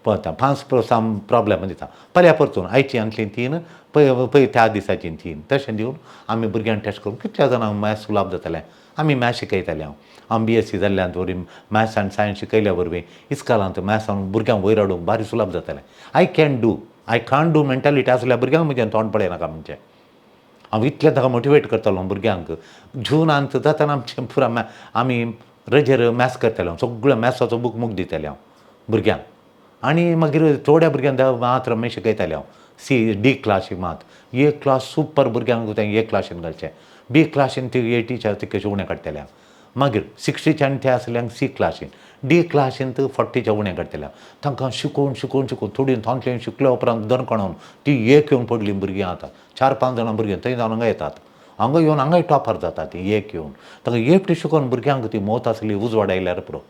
Speaker 2: पळयता पांच साम प्रॉब्लेम दिता, फाल्यां परतून आयची आंतली तीन, पय पय त्या दिसाची तीन, तशें दिवन आमी भुरग्यांक टेस्ट करून कितल्या जाणांक मॅथ्स सुलाभ जातलें. आमी मॅथ्स शिकयताले. हांव हांव बीएससी जाल्ल्यान वरवीं मॅथ्स आनी सायन्स शिकयल्या वरवीं इस्कालांत मॅथ्सान भुरग्यांक वयर हाडूंक भारी सुलाभ जातालें. I can do, I can't do mentality आसल्या भुरग्यांक म्हजें तोंड पळयनाका. म्हणचे हांव इतलें ताका मोटिवेट करतालो भुरग्यांक. जुनांत जाताना आमचें पुरा आमी रजेर मॅथ्स करताले. हांव सगळो मॅथ्साचो बूक मुक दिताले हांव भुरग्यांक. आनी मागीर थोड्या भुरग्यांक मात्र आमी शिकयताले हांव सी डी क्लासीक मात. ए क्लास सुपर भुरग्यांक तें ए क्लासीन घालचें, बी क्लासीन ती एटीच्या तितकेशे उणें काडटले हांव. मागीर 60च्यान ते आसल्यांक सी क्लासीन, डी क्लासीन 40च्या उणें काडटले हांव. तांकां शिकोवन शिकोवन शिकोवन थोडीं तांतलें शिकल्या उपरांत दणकणोन ती एक येवन पडलीं भुरगीं. आतां चार पांच जाणां भुरगीं थंय जावन हांगा येतात, हांगा येवन हांगाय टॉपर जाता ती एक येवन. तांकां एकटी शिकोवन भुरग्यांक ती मोत आसली उजवाड आयल्यार पुरो,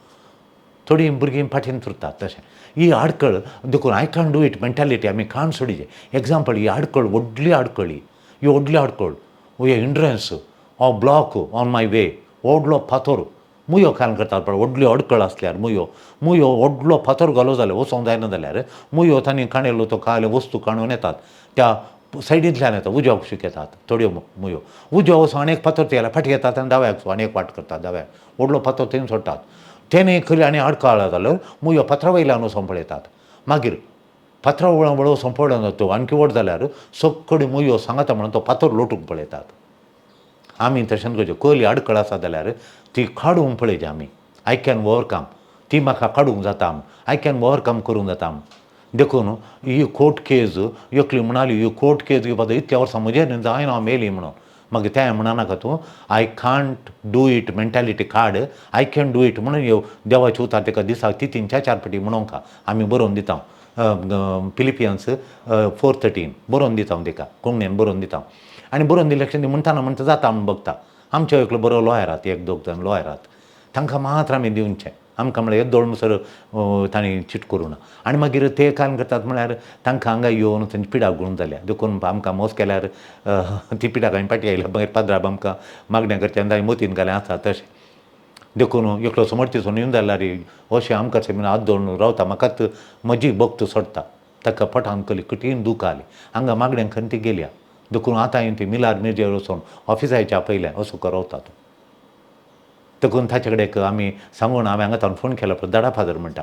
Speaker 2: थोडीं भुरगीं फाटीन उरतात. तशें ही आडकळ देखून I can't do it mentality आमी काण सोडीचे. एग्जाम्पल, ही आडकळ व्हडली आडकळ, ही ही व्हडली आडकळ, हे hindrance or block on my way. व्हडलो फातर मुयो काम करतात पळय, व्हडल्यो अडकळ आसल्यार मुयो मुयो व्हडलो फातर घालो जाल्यार वचोंक जायना जाल्यार मुयो तांणी काणयलो तो काले वस्तू काडून येतात. त्या सायडींतल्यान येता, उजव्या कुशीक येतात थोड्यो मुयो. उजव्या वचून आनी एक फातर थंय फाटीं येतात आनी दाव्याक वचून आनी एक वाट करतात, दाव्याक व्हडलो फातर थंय सोडटात. तेणे खरी आनी आडकाळ जाल्यार मुयो फातरा वयल्यान वचोन पळयतात. मागीर फातरा वळोवन वळोवन वचोन पळोवन तो आणखी व्हड जाल्यार सगळी मुयो सांगाता म्हणून तो फातर लोटूंक पळयतात. आमी तशें करचें, कसली आडखळ आसा जाल्यार ती काडूंक पळयची आमी. I can overcome, ती म्हाका काडूंक जाता, I can overcome करूंक जाता. देखून ही कोर्ट केज एकली म्हणाली, ही कोर्ट केज घेवपा इतल्या वर्सां म्हजेर जायना हांव मेली म्हणून. मागीर तें म्हणनाका तूं, I can't do it mentality काड, I can do it म्हणून यो देवाचें उतार ताका दिसाक ती 3 4 फावटी म्हणोंका. आमी बरोवन दिता फिलिपियन्स 4:13 बरोवन दिता हांव ताका, कोंकणीन बरोवन दिता. आनी बरोवन दिले ती म्हणटाना म्हणटा जाता म्हूण बगता. आमचे एकलो बरो लॉयर आहात, एक दोग जाण लॉयर आहात, तांकां मात्र आमी दिवचें. आमकां म्हळ्यार येदोळ म्हणसर तांणी चिट करूं ना. आनी मागीर ते काम करतात म्हळ्यार तांकां हांगा येवन तांची पिडाक गुण जाल्या, देखून आमकां मोस केल्यार ती पिडाक आमी फाटीं आयल्या. मागीर पाद्राब आमकां मागणें करचें आनी तांणी मोतीन घालें आसा तशें. देखून एकलो समर्थ येवन जाल्यार अशें आमकां हात दवरून रावता, म्हाकाच म्हजी भक्त सोडटा, ताका पोटान कसली कठीण दूख आली. हांगा मागण्यांक खंय ती गेल्या. देखून आतां हांवें ती मिलार मिरजेर वचोन ऑफिसाच्या पयलें असो रावता तो. देखून ताचे कडेन आमी सांगून हांवें हांगा ताणें फोन केलो, दाडा फादर म्हणटा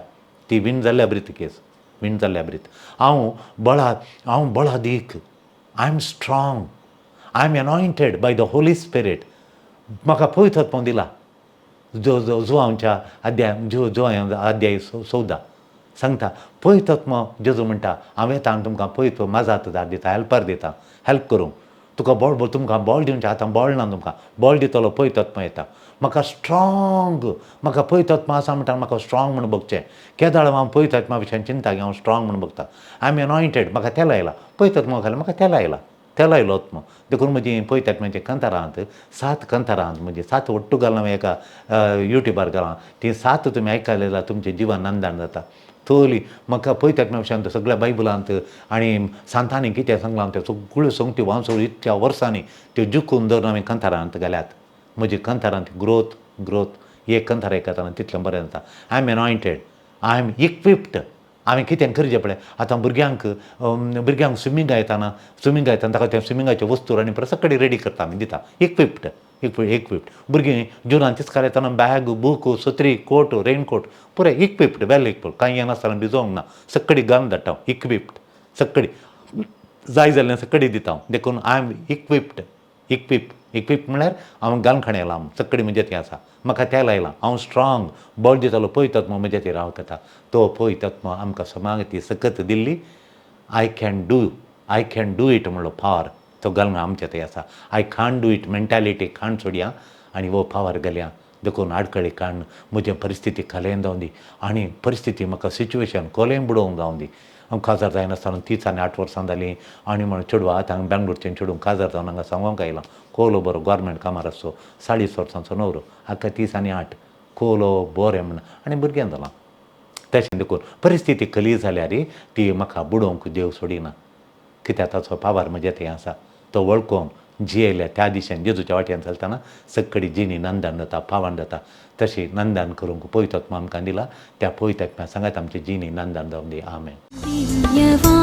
Speaker 2: ती विन जाल्ल्या ब्रीत केस विन जाल्ल्या ब्रीत. हांव बळा, हांव बळादीक, I am strong, I am anointed by the Holy Spirit. म्हाका पवित्र दिला. जो जो जुवांच्या अध्याय जो जुवां अध्याय 14 सांगता पवित्र जेजू म्हणटा हांव येता आनी तुमकां पवित्र माजात दिता, हेल्पर दिता, हेल्प करूंक तुका बळ, तुमकां बळ दिवचें. आतां बळ ना तुमकां, बळ दितलो पवित्र येता. म्हाका स्ट्रोंग, म्हाका पवित्र आसा म्हणटा म्हाका स्ट्रोंग म्हूण बगचें. केदाळ हांव पवित्र आत्मा विशयान चिंता हांव स्ट्रोंग म्हूण बगता. I am anointed, म्हाका तेल आयला, पवित्र आत्मा घालें, म्हाका तेल आयला, तेल आयलो आत्मा. देखून म्हजी पवित्र आत्म्याचे कंतारांत 7 कंतारांत म्हणजे 7 ಒಟ್ಟು घालना एका युट्यूबार घालां, ती 7 तुमी आयकले जाल्यार तुमचें जिवन नंदान जाता. तोली म्हाका पवित्र आत्म्या विशयान सगळ्या बायबलांत आनी सांतांनी कितें सांगलां तें सगळ्यो संगत्यो वाचून इतल्या वर्सांनी त्यो जिखून दवरून हांवें कंतारांत घाल्यात. म्हजी कंतारांत ग्रोथ ग्रोथ एक कंतार आयकतना तितलें बरें जाता. I am anointed, I am equipped. हांवें कितें करचें पळय आतां भुरग्यांक भुरग्यांक स्विमींग येताना, स्विमींग येताना ताका तें स्विमिंगाच्यो वस्तू आनी परत सगळें रेडी करता आमी दिता. इक्विप्ड इक्विप्ड भुरगीं जुनान तिस्कार येताना बॅग, बूक, सत्री, कोट, रेनकोट पुरें इक्विप्ड, वेल इक्विप्ड. कांय येनासतना भिजोवंक ना, सगळी घालून धाडटा. इक्विप्ड सगळी जाय जाल्यार सगळी दिता. देखून I am equipped. Equip equip म्हळ्यार हांव घालून खाण येयला, सगळी म्हजे थंय आसा, म्हाका तेल आयलां, हांव स्ट्रोंग, बळ दितलो पवित्र आत्मा म्हजे थंय रावता. तो पवित्र आत्मा आमकां समाग ती सकत दिल्ली. I can do, I can do it म्हणलो पावर तो घालून आमचे थंय आसा. I can't do it mentality खाण सोडया आनी हो पावर घालया. देखून आडखळी काडून म्हजे परिस्थिती खालें जावं दी आनी परिस्थिती म्हाका सिच्युएशन कोलें बुडोवंक जावं दी. हांव काजार जायनासतना 3 आनी 8 वर्सां जालीं आनी म्हणून चेडवां आतां हांगा बेंगलोरचें चेडूं काजार जावन हांगा सांगोंक आयलां. कोलो बरो गोवोरमेंट कामार आसचो, 40 वर्सांचो न्हवरो, हाका 30 आनी 8, कोलो बरें म्हण आनी भुरगें जालां. तशें देखून परिस्थिती कली जाल्यार ती म्हाका बुडोवंक देव सोडिना, कित्याक ताचो पावर म्हजे थंय आसा. तो वळखून जियेल्या त्या दिशेन जेजूच्या वाटेन चलतना सगळी जिणी नंदन जाता, पावन जाता. तशी नंदन करूंक पवित्र आत्मा आमकां दिला. त्या पवित्र आत्म्या सांगात आमची जिणी नंदन जावं दी. आमेन.
Speaker 1: दिव्यवाणी.